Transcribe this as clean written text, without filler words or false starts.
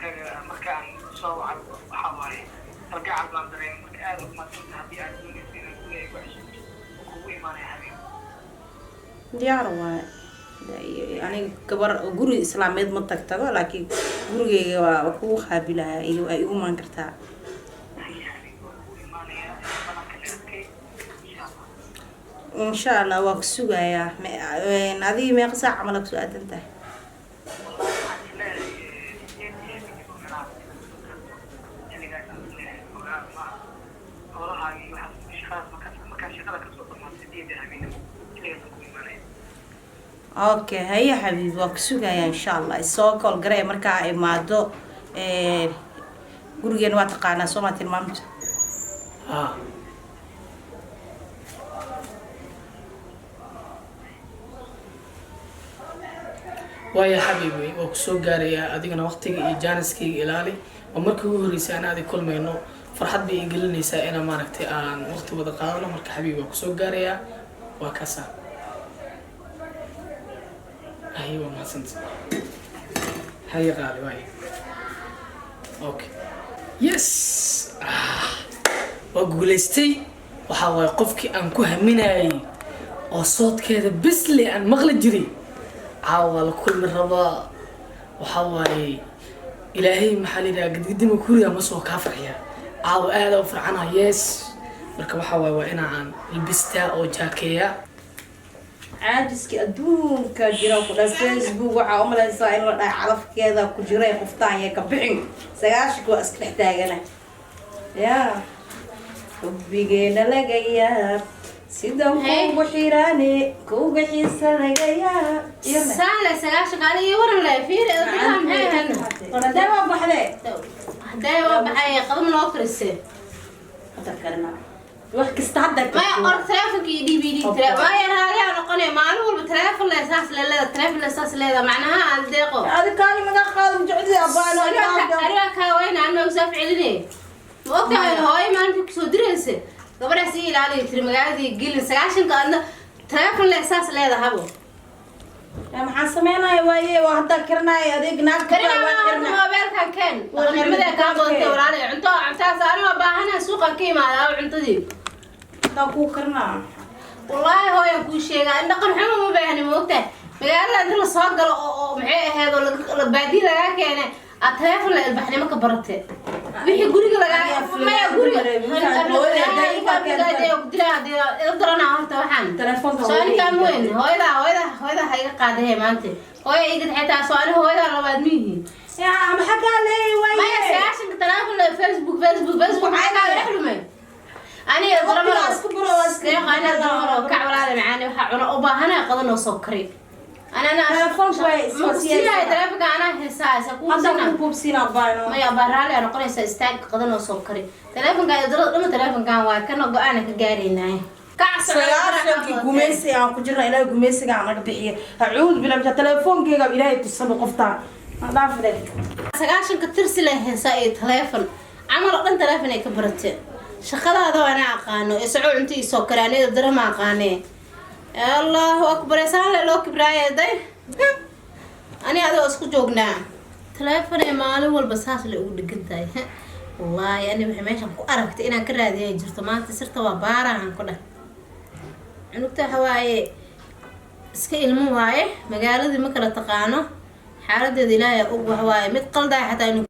Wicitaankaaga marka aan soo wacay waxaa waaye kalgacal baan dareemay. Marka aad ugu mahadsanta haddii aad doonayso inaad guriga igu casuumto oo kugu imaanaya habeen. Diyaar waaye. Aniga gabar guri islaameed ma tagtago, laakiin gurigeyga waa kugu qaabilaya, waa igu imaan kartaa. Haye xabiibi, waa kugu imaanaya, balanka la adkay, insha Allah. Insha Allah, waa ku sugayaa. Adiga meeqa saac camal aa kusoo aadan tahay? Wallahi waxaan isleeyahay 8 habeenimo meelahaas inaad soo gaarto, xilligaas aan isleeyahay ogaa ma howlahaaga iyo waxaas shaqadaas markaa shaqada kasoo dhamaato 8 habeenimo, xilligaas aan ku imaanaya. Okay, haye xabiib, waa ku sugayaa insha Allah. Isoo call garee markaa imaado. Gurigeena waa taqaanaa, soo maa tilmaamta? Haa. Waaya xabiibi, waa kusoo gaarayaa. Adigana waqtiga iyo jaaniskayga ilaali. Waa markii ugu horreysay aan aadi kulmayno, farxad bay igelinaysaa inaan maaragtay aan waqti wada qaadano. Marka xabiibi, waa kusoo gaarayaa, waa kaasa. Haye, waa mahadsanta. Haye qaali, waaya. Okay, yes. Ah, waa guulaystay. Waxaa waaye qofkii aan ku haminayay oo soodkeeda bisle aan maqli jiray, caawa waa la kulmi rabaa. Waxaa waaye ilaahay, maxaa la yidhaha, gadgadima kuriga ma soo kaa farxiya. Caawa aada u farxana. Yes, marka waxaa waaye waa inaan labistaa oo jaakeeya. Caajiski adduunka jira ku dhan. Facebook waxaa umalaysaa in la dhahay calafkeeda ku jiray qoftaan yay ka bixin. 90-ka waa iska dhex taagana. Yaa xubbigeena laga yaab sidan kuugu xiraane kuuga xiisa laga yaab. Saale 90-ka aniga waran le fiiri dadka maxay ahayn? Hadee waa baxdee? Hadee waa baxay, qadam loo karise. Hadda karina wax kasta hadda. Maya, or telefonka iyo DVD maya, raaliyaa noqonaya. Maalin walba teleefon le saas leeleeda, teleefon le saas leeda, macnaha aan deeqo. Adi kaali maga qaado jecdi abaano. Aniga kaa wayna anma usaaf celine. Ma ogtahay hooyo maalintii kusoo diraysa gabadhaas ii ilaaliya tiri magaaladii gelin 90-ka, adna teleefon le saas leedahabo. Maxaan sameynaya? Waaye waa hadda karinaya adeeg naagta. Karina horta moobeelkan keen. Dhaqanxumada kaa badantay, walaalay. Cunto cuntaas anima baahana, suuqa ka imaada cuntadii. Hadaa kuu karinaa. Wallaahi hooyan kuu sheegaa in dhaqan xumo ma baahni. Ma ogtahay magaalada inta lasoo galo oo maxay ahayd oo baadiya lagaa keenay aad teleefon la ilbaxnimo ka barate, wixii guriga lagaa maya guriga darana horta waxaan soo anikaan weyn. Hooyadaa, hooyada, hooyada ha iga qaadahe maanta. Hooya iga xitaa soo ani hooyadaa labaad miyihi? Yaa maxaa kaa leeyay? Maya. Waaye. 90-ka teleefon la Facebook, Facebook, Facebook, maxaa kaa dhex dhumay? Aniga Waqtigaa isku buro, waa iska. Deeqa, aniga dalamaro kac walaale macaani, waxaa cuno u baahana qadan oo soo kari. Ana Telefoonka waa ma ku siinayo telefoonka, anaa heesaa isa ku Hadda siina. kuu buubsiina abaano. Maya baa, raalli aa noqonaysaa. Istaag, qadan oo soo kari. Telefoonka dalada dhama telefoonkan waa kana go-aana ka gaaraynaaye. Kac. 90-kii gumaysi aan ku jirna, ilaahay gumaysiga aan naga bixiya. Acuud bila telefoonkeyga ilaahay tusaba qoftaan dhaafde. 90-ka tirsi leh heesaa iyo teleefon camal oo dhan teleefon ay ka barateen. Shaqadaada waa anaa aqaano ee soco, cunto ii soo kari. Anida darama aqaanee. Allahu akbar, saan le loo kibraaya day. Ani adoo isku joognaa teleefonee maalin walba saas le ugu dhegan tahay. Wallaahi ani waxay meeshan ku aragtay inaan ka raadiyay jirto maanta. Sirta waa baarahan ku dheh. Cunugta waxa waaye iska ilmo waaye, magaaladii ma kala taqaano, xaaladeeda ilaahay og. Wax waaye mid qaldaa xataa inuu